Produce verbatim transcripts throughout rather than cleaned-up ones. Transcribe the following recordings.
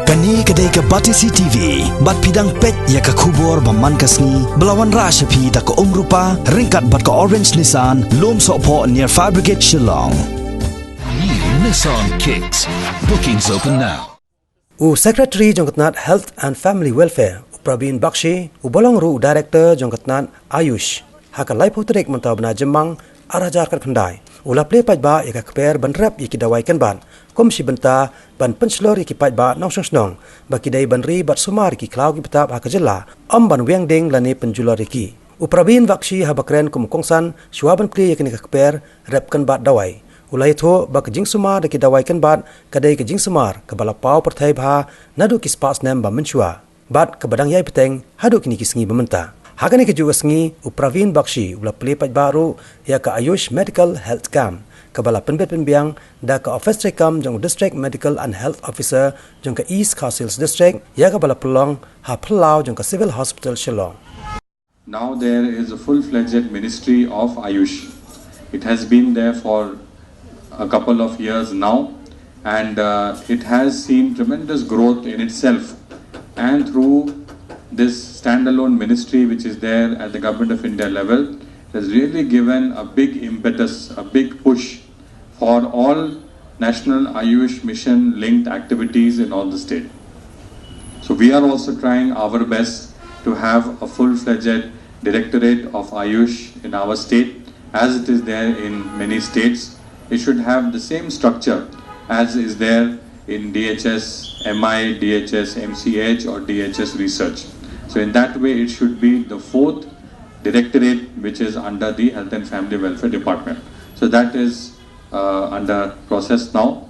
Kane ka dei ka Batesi T V, bad phi dang peit ïa ka khubor ba man ka sngi, ba la wanrah sha phi da ka Umrupa, ryngkat bad ka Orange Nissan, Lumsohphoh near Fire Brigade Shillong. New Nissan Kicks. Bookings open now. U Secretary jong ka tnat Health and Family Welfare, u Praveen Bakshi, uba long ruh u Director jong ka tnat Ayush, ha ka laiphew tarik mynta u bnai Jymmang, ar hajar khatkhyndai, u la plie paidbah ïa ka kper ban rep ïa ki dawai kynbat, kum shi bynta ban pynshlur ïa ki paidbah nongshong shnong, ba ki dei ban ri bad sumar ïa ki khlaw ki btap ha ka jylla, ym ban wiang ding lane pynjulor ïa ki. U Praveen Bakshi haba kren kum u kongsan shuwa ban plie ïa kane ka kper rep kynbat dawai, u la ïathuh ba ka jingsumar da ki dawai kynbat ka dei ka jingsumar kaba la paw pyrthei bha naduh ki spah snem ba mynshuwa, bad kaba dang ïai bteng haduh kine ki sngi ba mynta. Ha kane kajuh ka sngi, u Praveen Bakshi u la plie paidbah ruh ïa ka Ayush Medical Health Camp, kaba la pynbit pynbiang da ka Office treikam jong u District Medical and Health Officer jong ka East Khasi Hills District, ïa kaba la pynlong ha phyllaw jong ka Civil Hospital Shillong. Now there is a full-fledged ministry of Ayush. It has been there for a couple of years now, and uh, it has seen tremendous growth in itself. And through this standalone ministry, which is there at the Government of India level, it has really given a big impetus, a big push for all National Ayush Mission linked activities in all the state. So we are also trying our best to have a full-fledged directorate of Ayush in our state, as it is there in many states. It should have the same structure as is there in D H S M I, D H S M C H, or D H S research. So in that way, it should be the fourth directorate which is under the Health and Family Welfare Department. So that is uh, under process now.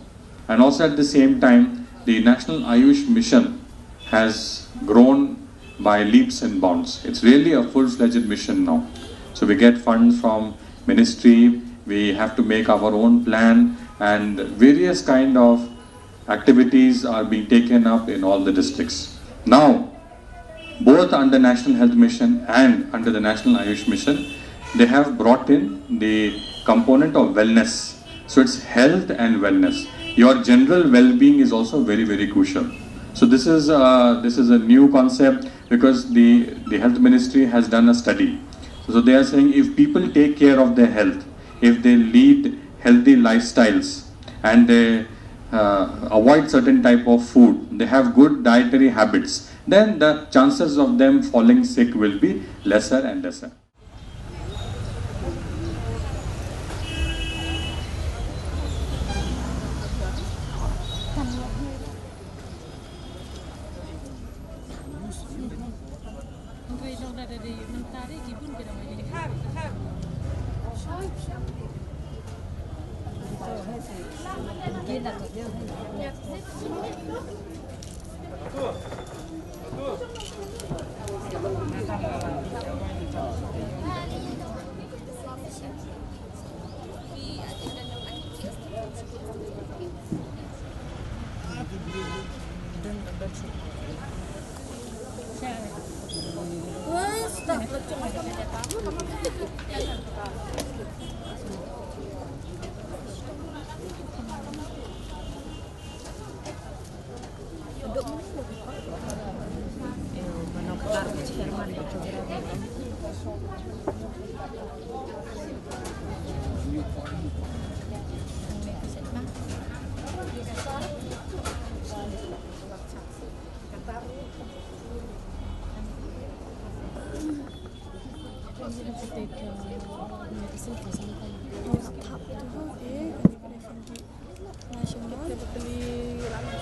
And also at the same time, the National Ayush Mission has grown by leaps and bounds. It's really a full-fledged mission now. So we get funds from ministry, we have to make our own plan, and various kind of activities are being taken up in all the districts. Now, both under National Health Mission and under the National Ayush Mission, they have brought in the component of wellness. So it's health and wellness. Your general well-being is also very, very crucial. So this is uh, this is a new concept because the the health ministry has done a study. So they are saying if people take care of their health, if they lead healthy lifestyles, and they uh, avoid certain type of food, they have good dietary habits, then the chances of them falling sick will be lesser and lesser.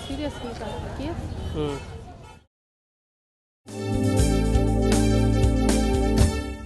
Serious ni ka case. Hmm.